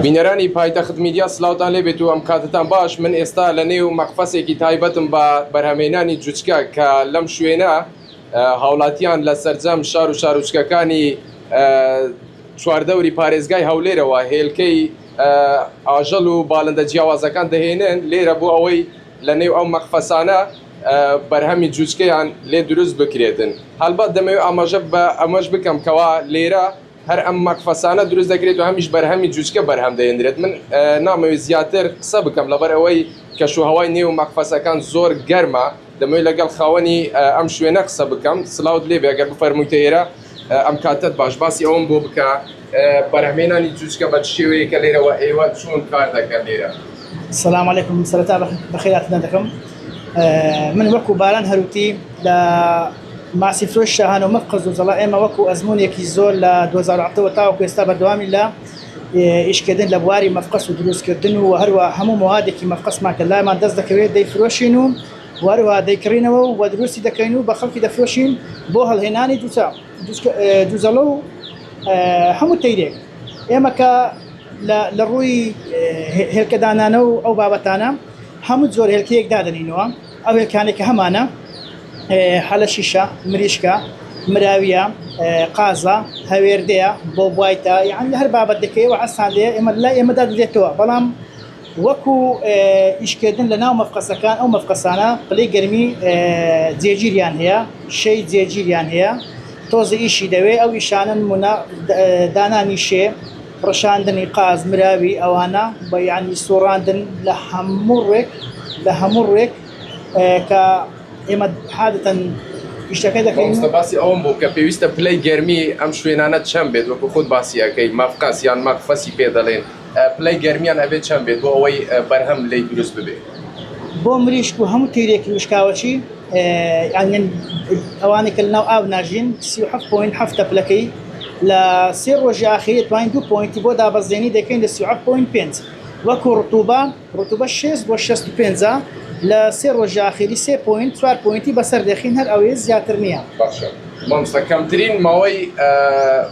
بینەرانی پایتەخت میدیا سلاوتان لێبێت و ئەم کاتتان باش من ئێستا لە نێو مەقفەسێکی تایبەتم بە بەرهەمێنانی جوچکە کە لەم شوێنە هاوڵاتیان لە سەرجەم شار و شارۆچکەکانی چواردەوری پارێزگای هەولێرەوە هێلکەی ئاژەڵ و بالندە جیاوازەکان دەهێنن لێرە بۆ ئەوەی لە نێو ئەو مەقفەسانە بەرهەمی جوچکەیان لێ دروست بکرێتن. هەڵبەت دەمەوێت ئاماژە بە ئەمەش بکەم کەوا لێرە هەر ئەم مەقفەسانە دروست دەکرێت و هەمیش بەرهەمی جوچکە بەرهەم دەهێندرێت. من نامەوێت زیاتر قسە بکەم لەبەر ئەوەی کەشوهەوای نێو مەقفەسەکان زۆر گەرمە. دەمەوێت لەگەڵ خاوەنی ئەم شوێنە قسە بکەم. سلاوت لێبێ ئەگەر بفەرموویتە ئێرە. ئەم کاتەت باش. باسی ئەوەم بۆ بکە بەرهەمهێنانی جوچکە بە چ شێوەیەکە لێرەوە ئێوە چۆن کار دەکەن لێرە؟ سلام علیکم سەرەتا بەخێراتتان دەکەم من وەکو باران هەروتی لە ماسی فرۆش شاهان و مەفقەز و زەڵا ئێمە وەکو ئەزمونێکی زۆر لە 2007ەوە تاوەکو ئێستا بەردەوامی لە ئیشکردن لە بواری مەفقەس و دروستکردن و هەروە هەموو موادێکی مەفقەسمان کە لامان دەست دەکەوێت دەیفرۆشین و وەروە دەیکڕینەوە و دروستی دەکەین و بە خەڵکی دەفرۆشین بۆ هەڵهێنانی دووچە دووزەڵە و هەموو تەیرێک ئێمە کە لە ڕووی هێلکەدانانە و ئەو بابەتانە هەموو جۆر هێلکەیەک دادەنینەوە ئەو هێلکانێک کە هەمانە حەلە شیشە مریشکە مراویە قازە هەوێردەیە بۆ بوایتە یان لە هەر بابەت دەکەیەوە ئەسان لێ ئێمە لای ئێمەدا دێتەوە بەڵام وەکو ئیشکردن لە ناو مەفقەسەکان ئەو مەفقەسانە پلەی گەرمی جێگیریان هەیە شەی جێگیریان هەیە تۆزی ئیشی دەوێ ئەو ئیشانە نمونە دانانی شێ ڕشاندنی قاز مراوی ئەوانە بە یعنی سوڕاندن لە هەموو ڕوێک لە هەموو ڕوێک کە ئێمە عادەتەن ئیشەکە دەکەین. مامۆستا باسی ئەوەم بۆ بکە پێویستە پلەی گەرمی ئەم شوێنانە چەند بێت وەکو خۆت باسی ئەکەی مەفقەس یان مەغفەسی پێ دەڵێن پلەی گەرمیان ئەبێت چەند بێت بۆ ئەوەی بەرهەم لێی دروست ببێ؟ بۆ مریشک و هەموو تیرێکی وشکاوەچی یان ئەوانەی کە لەناو ئاو ناژین 37 point هەفتە پلەکەی لە سێ ڕۆژی ئاخیری توانین دوو point ی بۆ دابەزێنی دەکەین لە 37 point پێنج وەکو ڕتوبە ڕتوبە 60 بۆ 65 لە سێ ڕۆژی ئاخیری سێ point چوار point ی بەسەر دەخین هەر ئەوەیە زیاتر نییە. باشە مامۆستا کەمترین ماوەی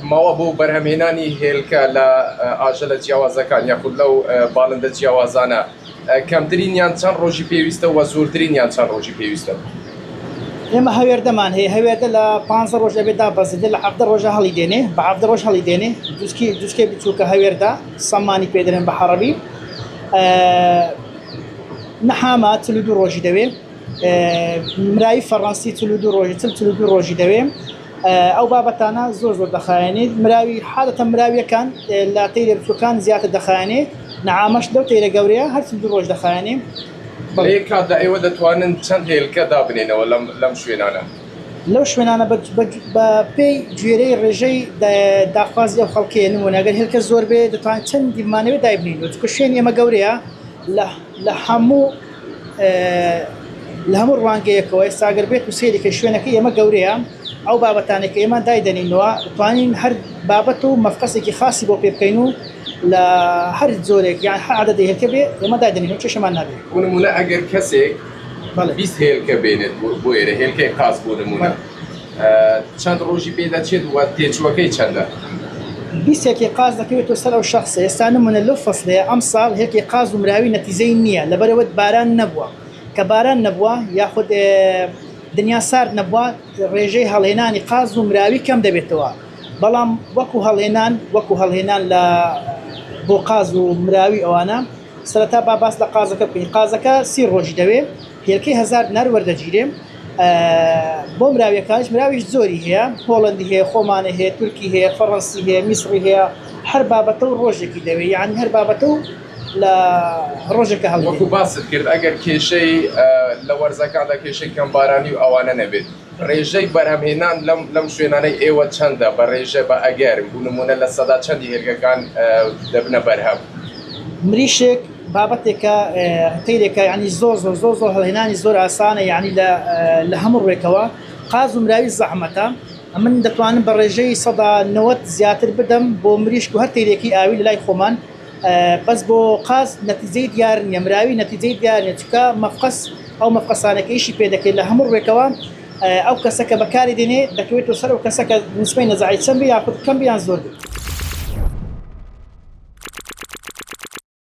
ماوە بۆ بەرهەمهێنانی هێلکە لە ئاژەلە جیاوازەکان یاخود لەو باڵندە جیاوازانە کەمترینیان چەند ڕۆژی پێویستە و زۆرترینیان چەند ڕۆژی پێویستە؟ ئێمە هەوێردەمان هەیە هەوێردە لە پ ڕۆژ ئەبێ دابەزێت لە حەڤدە ڕۆژە هەڵی دێنێ بە حەڤدە ڕۆژ هەڵی دێنێ دوسکی دوسکەی بچووکە هەوێردە سەمانی پێ دەرێن بە عەڕەبی نەحامە 42 ڕۆژی دەوێ مراوی فەڕەنسی 42 ڕۆژی 42 ڕۆژی دەوێ ئەو بابەتانە زۆر زۆر دەخایەنێت مراوی حادەتە مراویەکان لە تەیرە بچووکان زیاتر دەخایەنێ نەعامەش لەو تەیرە گەورەیە هەر 42 ڕۆژ دەخایەنێ. لە یەک کاتدا ئێوە دەتوانن چەند هێلکە دابنێنەوە لەم لەم شوێنانە؟ لەو شوێنانە بە بە پێی گوێرەی ڕێژەی داخوازی ئەو خەڵکەیە نموونە گەر هێلکە زۆر بێ دەتوانین چەندی بمانەوێ دایبنێینەوە چونکە شوێنی ئێمە گەورەیە لە لە هەموو لە هەموو ڕوانگەیەکەوە ئێستا گەر بێت و سەیری کەی شوێنەکەی ئێمە گەورەیە ئەو بابەتانەی کە ئێمە دایدەنینەوە دەتوانین هەر بابەت و مەفقەسێکی خاصی بۆ پێ بکەین و لە هەر جۆرێک یان هەر عەدەدی هێلکە بێ ئێمە دایدەنین و کێشەمان نابێ. بۆ نموونە ئەگەر کەسێک 20 هێلکە بێنێت بۆ ئێرە هێلکەی قاز بۆ نموونە چەند ڕۆژی پێ دەچێت و تێچووەکەی چەندە؟ 20 هێلکەی قاز دەکەوێتەوە سەر ئەو شەخسە ئێستا نموونە لەو فەسڵەیە ئەمساڵ هێلکەی قاز و مراوی نەتیجەی نییە لەبەرئەوەت باران نەبووە کە باران نەبووە یاخود دنیا سارد نەبووە ڕێژەی هەڵهێنانی قاز و مراوی کەم دەبێتەوە بەڵام وەکو هەڵهێنان وەکو هەڵهێنان لە بۆ قاز و مراوی ئەوانە سەرەتا با باس لە قازەکە بکەین قازەکە سی ڕۆژی دەوێ هێلکەی هەزار دینار وەردەگیرێ بۆ مراویەکانیش مراویش زۆری هەیە هۆڵندی هەیە خۆمانە هەیە تورکی هەیە فەڕەنسی هەیە میسڕی هەیە هەر بابەتە و ڕۆژێکی دەوێ یعنی هەر بابەتە و لە ڕۆژێکە هەڵ وەکو باست کرد ئەگەر کێشەی لە وەرزەکاندا کێشەی کەمبارانی و ئەوانە نەبێت ڕێژەی بەرهەمهێنان لەم لەم شوێنانەی ئێوە چەندە بە ڕێژە بە ئەگەر بو نمونە لە سەدا چەندی هێلکەکان دەبنە بەرهەم؟ مریشک بابەتێکە تەیرێکە یعنی زۆر زۆر زۆر زۆر هەڵهێنانی زۆر ئاسانە یعنی لە لە هەموو ڕوێکەوە قاز و مراوی زەحمەتە من دەتوانم بە ڕێژەی 90% زیاتر بدەم بۆ مریشک و هەر تەیرێکی ئاوی لە لای خۆمان بەس بۆ قاز نەتیجەی دیار نییە مراوی نەتیجەی دیار نییە چونکە مەفقەس ئەو مەفقەسانە کە ئیشی پێ دەکرێت لە هەموو ڕوێکەوە ئەو کەسە کە بەکاری دێنێ دەکەوێتەوە سەر ئەو کەسە کە نسبەی نەزاعی چەند بێ یاخود کەم بێ یان زۆر بێ.